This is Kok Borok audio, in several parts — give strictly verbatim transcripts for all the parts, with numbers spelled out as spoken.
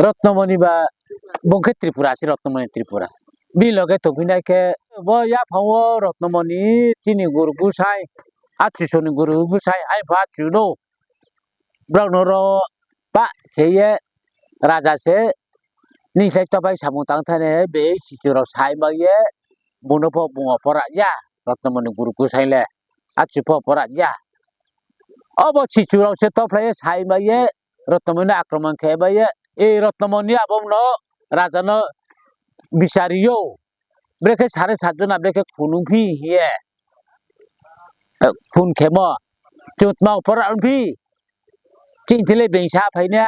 Rotnomoni ba bongkhe Tripura si Rotnomoni Tripura. Bini loge tongphinai khe bo yaphang o Rotnomoni chini guru gusai, Achuisoni guru gusai, aipha achuno. Borokno ro pa khe ye raja se ni sai tobai samung tang thani be sichu rok sai ma ye buno pho bungo pora ya Rotnomoni guru gusai le achu pho pora ya. Obo sichu rok se tophlai ye sai ma ye Rotnomoni akromon khe ba ye e Rotnomoni abo no raja no bichari yo. Brekhe sare satjona brekhe khunu phi hiye. Khun khemo. Chutma opor phi. Ching thile beng sa phaina.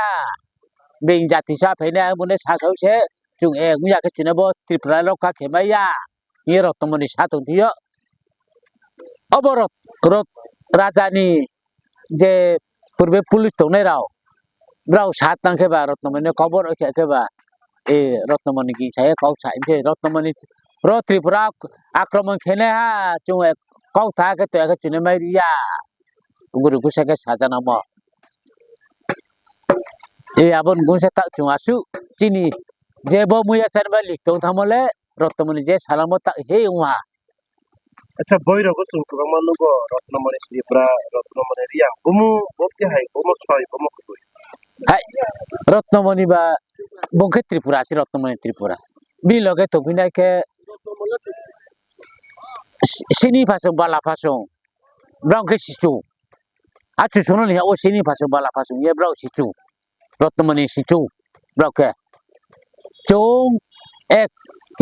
Beng jati sa phaina bune sa sa se chung ek muya khe chine bo Tripura rok kha khemaya. Ye Rotnomoni sa tong thiyo. Obo rot rot rajani je purbe police tongnai rao, brao sat nang khe ba Rotnomoni kobor khe khe ba e Rotnomoni gingsa ye kok sa se Rotnomoni ro Tripura akromon khene ha chung kok tha khe to khe chini mai ya guru gusa khe sajana mo e abon gunsa ta chung asu chini je bo muya san ba lik tong thamo le Rotnomoni je salamo ta he ungha. Acha, boirogo chwng kwbangma nugo, Rotnomoni Tripura, Rotnomoni Riyang. Bumu bo tihai, bumu soi, bumu kwtwi. Hai, Rotnomoni ba bongkhe Tripura si Rotnomoni Tripura. Bini loge tongphinai khe si-, sini phasung, bala phasung, borok khe sichu. Achu sono ni o sini phasung, bala phasung, ye borok sichu. Rotnomoni sichu, borok khe. Chwng ek,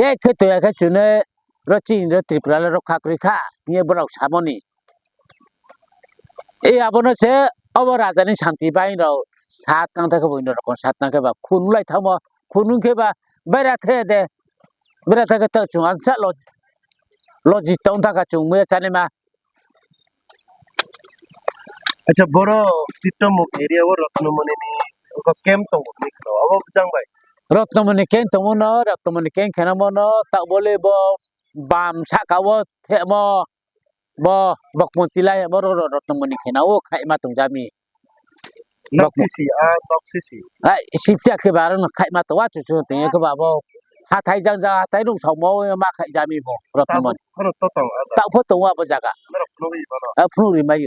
ek khe toya khe chwngno ro chini ro Tripura le rokha kwrwi kha, hiye borok samoni. E abono se obo raja ni santi bai rok sat nang thaka bo ino rokon sat nang khe ba khunu lai thamo, khunu khe ba bera the de, bera thaka to chwng ansa lo, logi tong thaka chwng muya chani ma. Acha, boro Tittamuk area o Rotnomoni ni oko camp tongo hinwi khna, abo bwchang bai? Rotnomoni camp tongo no, Rotnomoni camp khena mono, tak bole bo bam saka o themo, bo bokmon tilai, bo ro, ro, Rotnomoni khena o khaima tongjami. Nok Bokmon. Sisi, a, nok sisi. Ai, sipcha khe ba aro no khaima tongo, achu chu tong khe ba bo. Hathai jang jang, hathai rung songmo ma khaijami bo, Rotnomoni. Khoro to tong, a, tak pho tongo abo jaga. Norok phunugwi mano. A, phunugwi mayo.